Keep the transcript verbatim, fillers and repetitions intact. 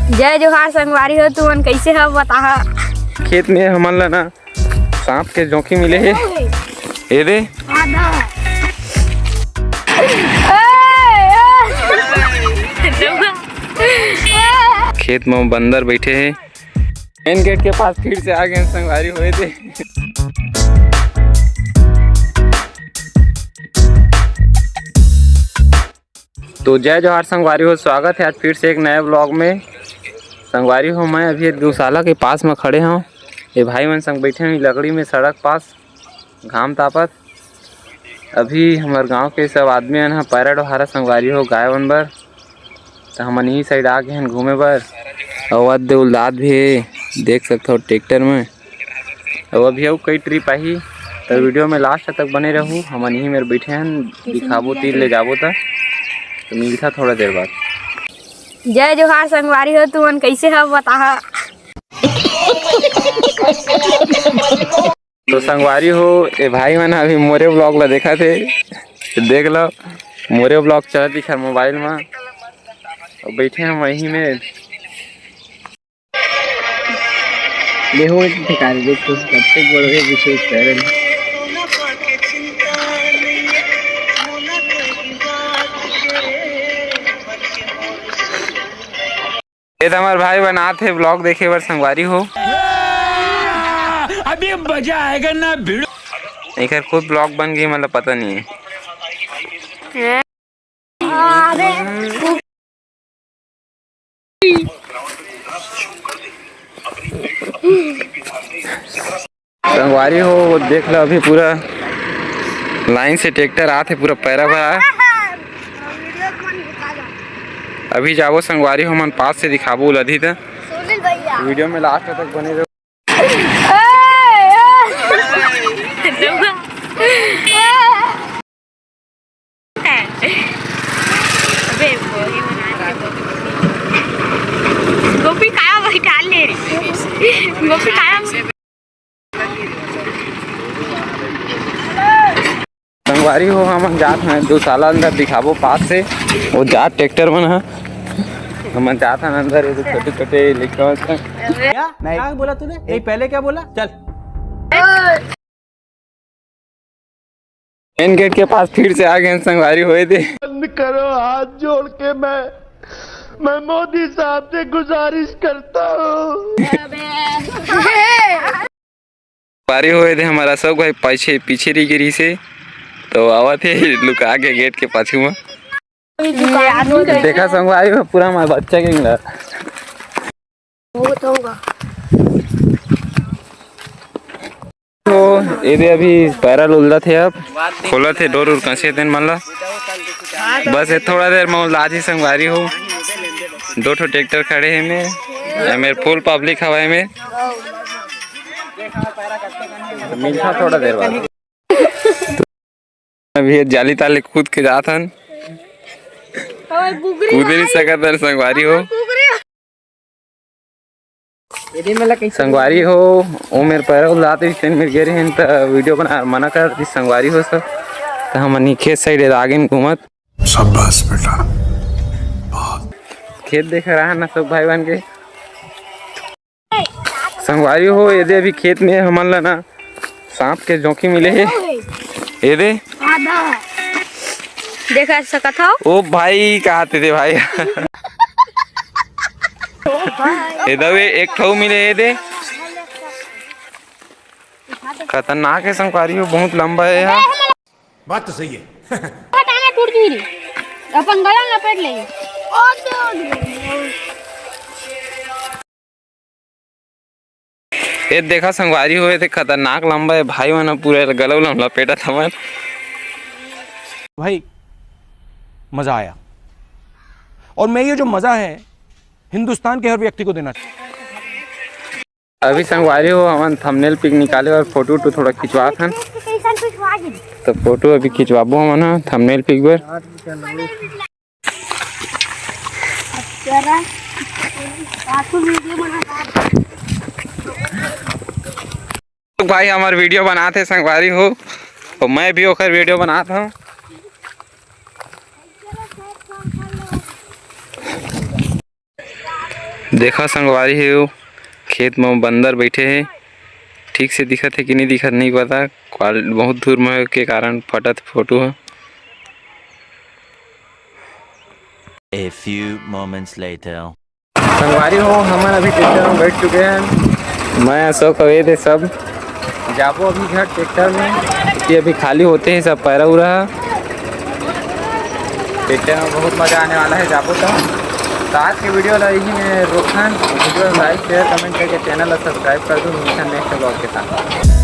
जय जोहार संगवारी हो, तुमन कइसे हव बताहा? खेत में हमन ला ना सांप के जोंकी मिले हे। ए दे। खेत में बंदर बैठे हे। मेन गेट के पास फिर से आ गए संगवारी हो, ए दे। तो जय जोहार संगवारी हो, स्वागत है आज फिर से एक नए व्लॉग में। संगवारी हो, मैं अभी गौशाला के पास में खड़े हूँ। ये भाई मन संग बैठे हैं लकड़ी में सड़क पास, घाम तापत। अभी हमारे गांव के सब आदमी मन ह पैरा डोहारा संगवारी हो गाय मन बर, तो हमन इही साइड आ गए हैं घूमे बर। अउ अद उलदात भी हे, देख सकते हो ट्रैक्टर में। अउ अभी अउ कई ट्रिप आही, तो वीडियो में लास्ट तक बने रहू। हमन इही मेर बैठे हन, दिखाबो तीर ले जाबो त, तो मिलता थोड़ा देर बाद। जय जोहार संगवारी हो, तुमन कइसे हव बताहा? तो संगवारी हो, ए भाई मन अभी मोरे व्लॉग ला देखा थे, देख लो मोरे व्लॉग चलत दिखा मोबाइल में। अउ बैठे हम वहीं में। देखो एक ठिकाने देख तो सबसे बड़े विशेष कारण। ये तो हमारे भाई बनात हे व्लॉग देखे बर संगवारी हो। अभी मजा आएगा ना भिड़ो। एकर खुद व्लॉग बन गई, मतलब पता नहीं है। संगवारी हो, वो देख लो, अभी पूरा लाइन से ट्रैक्टर आत हे, पूरा पैरा भरा। अभी जाबो संगवारी हो, मन पास से दिखाबो उलधी त। वीडियो में लास्ट तक बने रहो। अबे, गोभी काया बैठा ले रे। गोभी काया। संगवारी हो, हमन जात हन दो साला अंदर दिखाबो पास से, वो जात ट्रैक्टर मन ह। हमन जात हन अंदर, ये छोटे छोटे लइका मन। क्या? नहीं। क्या बोला तूने? नहीं, पहले क्या बोला? चल। मेन गेट के पास फिर से आ गए संगवारी होए दे। बंद करो, हाथ जोड़ के मैं, मैं मोदी साहब से गुजारिश करता हूँ। पारी होए दे हमारा सब भाई पीछे, पीछे रह गिरी से, तो आवत हे लुका के गेट के पाछू में। देखा संगवारी हो पूरा हमारा बच्चा के अंदर। तो एदे अभी पैरा ल उलदत हे, अब खोलत हे डोर उर कसे तेन मन ला। बस ये थोड़ा देर में उलदा जी संगवारी हो। दो ठो ट्रैक्टर खड़े हे में, एमेर फुल पब्लिक हवा एमेर। मिलता थोड़ा देर बाद। अभी ये जाली ताले कूद के जात हन। कूद नहीं सकत हन संगवारी हो। संगवारी हो, ओ मेर पैरा उलदात रहिस तेन मेर गे रहेन, त वीडियो बना मना कर दिस संगवारी हो सब। त हमन ही खेत साइड आगे घूमत। शाबाश बेटा, बहुत। खेत देख रहा है ना सब भाई बहन के। संगवारी हो, एदे अभी खेत में हमन ला ना सांप के जोंकी मिले हे। एदे। देखा सकत हव। ओ भाई, कहा थे दे भाई। ए दवे एक ठो मिले हे दे। खतरनाक हे संगवारी हो, बहुत लंबा हे यार। बात तो सही है। हटाना टूट गई रे। अपन गला लपेट ले। ए देखा संगवारी हो, ए खतरनाक लंबा हे भाई, मन पूरा गला उला लपेटा था मन। भाई, मजा आया। और मैं ये जो मजा है, हिंदुस्तान के हर व्यक्ति को देना चाहिए। अभी संगवारी हो, हमन थंबनेल पिक निकाले और फोटो वोटो थोड़ा खिंचवात हन। तो फोटो अभी खिंचवाबो हमन ह थंबनेल पिक बर। तो भाई हमार वीडियो बनात हे संगवारी हो, और मैं भी ओकर वीडियो बनात हूँ। देखा संगवारी हो, खेत म बंदर बैठे हे। ठीक से दिखत हे कि नहीं दिखत, नहीं पता। क्वाल-, बहुत दूर म के कारण फटत फोटो ह। A few moments later. संगवारी हो, हमन अभी ट्रैक्टर में बैठ चुके हैं। मैं अशोक अवैध हे सब। जाबो अभी घर ट्रैक्टर में, कि अभी खाली होते हैं सब पैरा उरा। ट्रैक्टर में बहुत मजा आने वाला है, जाबो तो। तो आज के वीडियो ला यही में रोकन। वीडियो like, share, comment करके channel ला subscribe कर दो। मिलते हैं next vlog के साथ।